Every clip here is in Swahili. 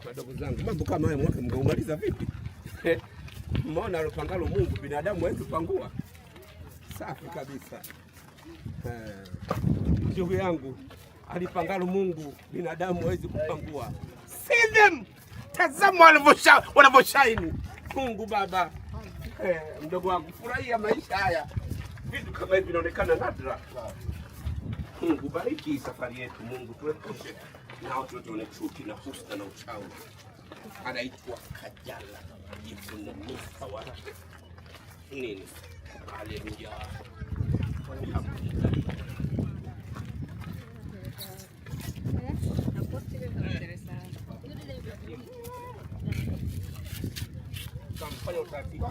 Wadogo zangu, mambo kama haya mwaka mngeumaliza vipi? Mmeona alopangalo Mungu binadamu hawezi kupangua. Safi kabisa. Ndugu yangu, alipangalo Mungu binadamu hawezi kupangua. See them! Tazama wanavyoshine. Mungu Baba. Mdogo wangu, furahia maisha haya. Vitu kama hivi vinaonekana nadra. Mungu bariki safari yetu, Mungu tuepushe na watu wote wenye chuki na husda na uchawi. Anaitwa Kajala Jifuna Musa wake nini? Haleluya, alhamdulillah. Tutamfanya utaratibu.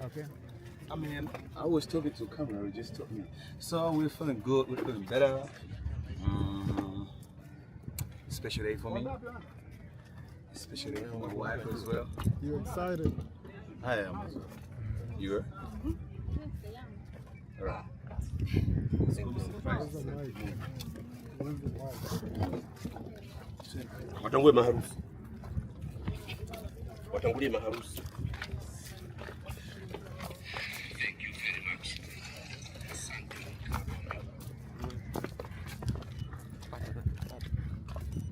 Okay. I mean, I was talking to camera, it just took me. So we're feeling good, we're feeling better. Mm, special day for me. Special day for my wife as well. You excited? I am as well. You are? All right. Where's the mic? Where's the mic? Watangulie maharusi, watangulie maharusi. Thank you very much. Asante.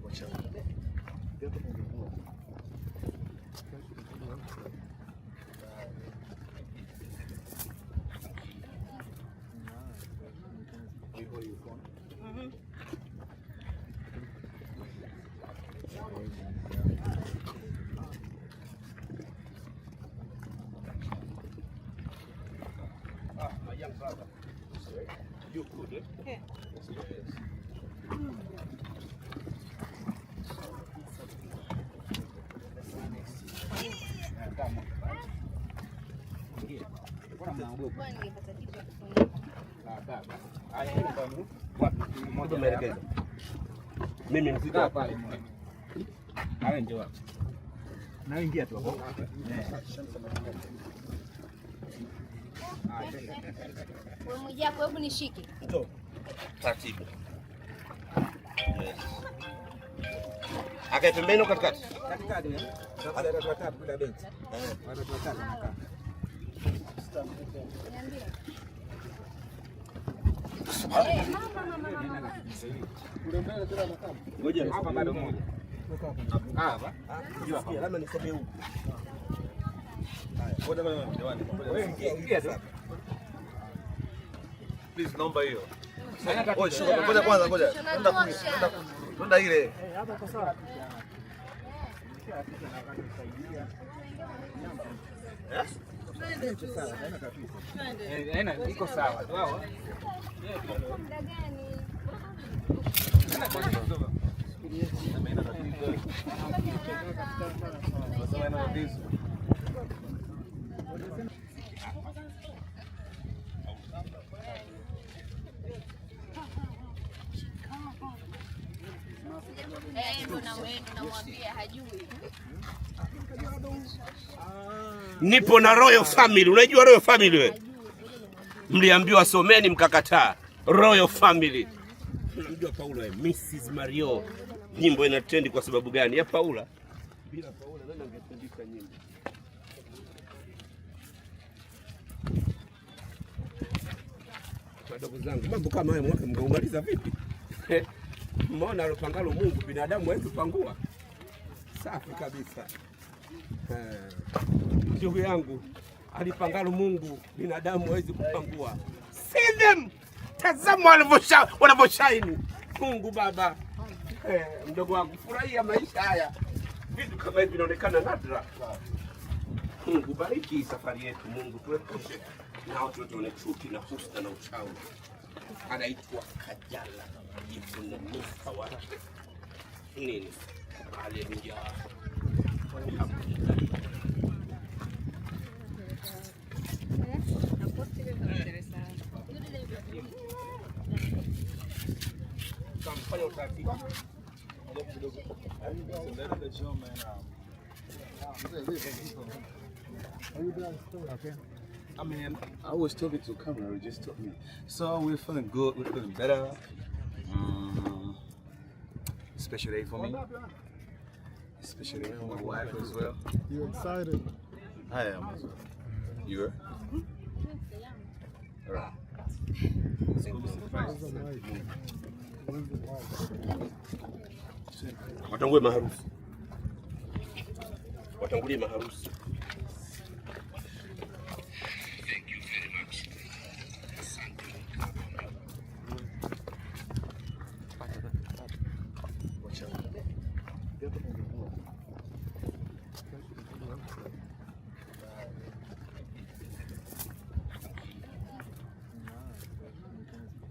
Watch out. Ah, my young brother. You good, eh? Yes. Wapi maelekezo? Mimi mzito pale. Wewe Mwijaku, hebu nishike. Taratibu. Yes. Akae pembeni au katikati? Eh, mama, mama, mama. Ngoja hapa bado moja. Hapa. Sikia, labda nisogee huku. Please, naomba hiyo. Oh, shuka, ngoja kwanza, ngoja. Kwenda kule, kwenda ile. Iko sawa tu hao. Muda gani? Eh, ndo namwambia hajui. Nipo na Royal Family. Unajua Royal Family wewe? Mliambiwa someni mkakataa. Royal Family. Unamjua Paula wewe? Mrs. Mario. Nyimbo ina trend kwa sababu gani? Ya Paula. Bila Paula nani angetundika nyimbo? Wadogo zangu, mambo kama haya mwaka mngeumaliza vipi? Mmeona alopangalo Mungu binadamu hawezi kupangua. Safi kabisa. Ndugu yangu, alipangalo Mungu binadamu hawezi kupangua. See them! Tazama wanavyoshine. Mungu Baba. Mdogo wangu, furahia maisha haya. Vitu kama hivi vinaonekana nadra. Mungu bariki safari yetu, Mungu tuepushe na watu wote wenye chuki na husda na uchawi. Anaitwa Kajala Jifuna Musa wake nini? Haleluya, alhamdulillah. Tutamfanya utaratibu. Okay. I mean, I was talking to camera, it just took me. So we're feeling good, we're feeling better. Special day for me. Special day for my wife as well. You're excited. I am as well. You are? All right. It's gonna be Where's surprise. the mic? Where's the mic? Watangulie maharusi, watangulie maharusi. Watch out.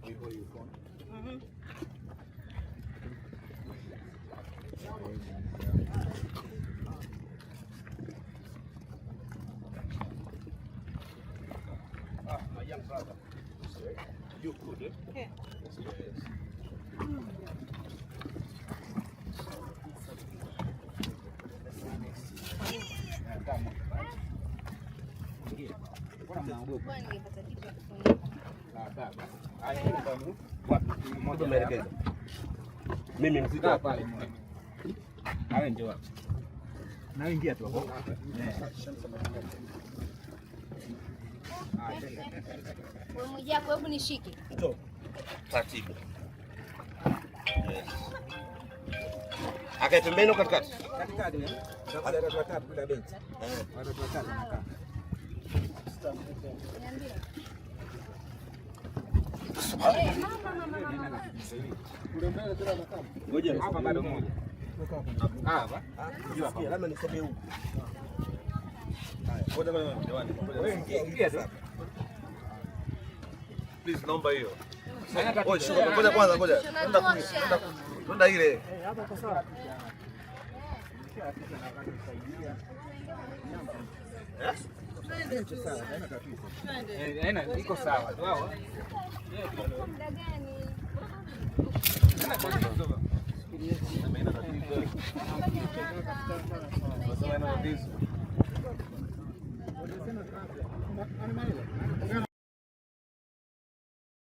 You hold your phone. Ah, my young brother. You good, eh? Yes. Mbona mnaogopa? Bwana ningepata kitu ya kufunika. Baba. Haya, wapi? Mmoja maelekezo. Mimi mzito Kaa pale mmoja. Hawe njoo hapa. Na ingia tu hapo. Wewe Mwijaku, hebu nishike. Njoo. Taratibu. Yes. Akae pembeni au katikati? Katikati. Watoto watatu kula benchi. Watoto watatu wanakaa. Niambie. Eh, mama mama mama. Ngoja Hapa bado mmoja. Hapa. Sikia, labda nisogee huku. Ngoja ngoja jamani. Wewe ingia ingia tu. Please naomba hiyo. Haina tatizo. Oye, shuka ngoja kwanza ngoja. Tunatosha. Twenda ile. Eh, haina iko sawa tu hao. Muda gani? Haina tatizo. Haina tatizo.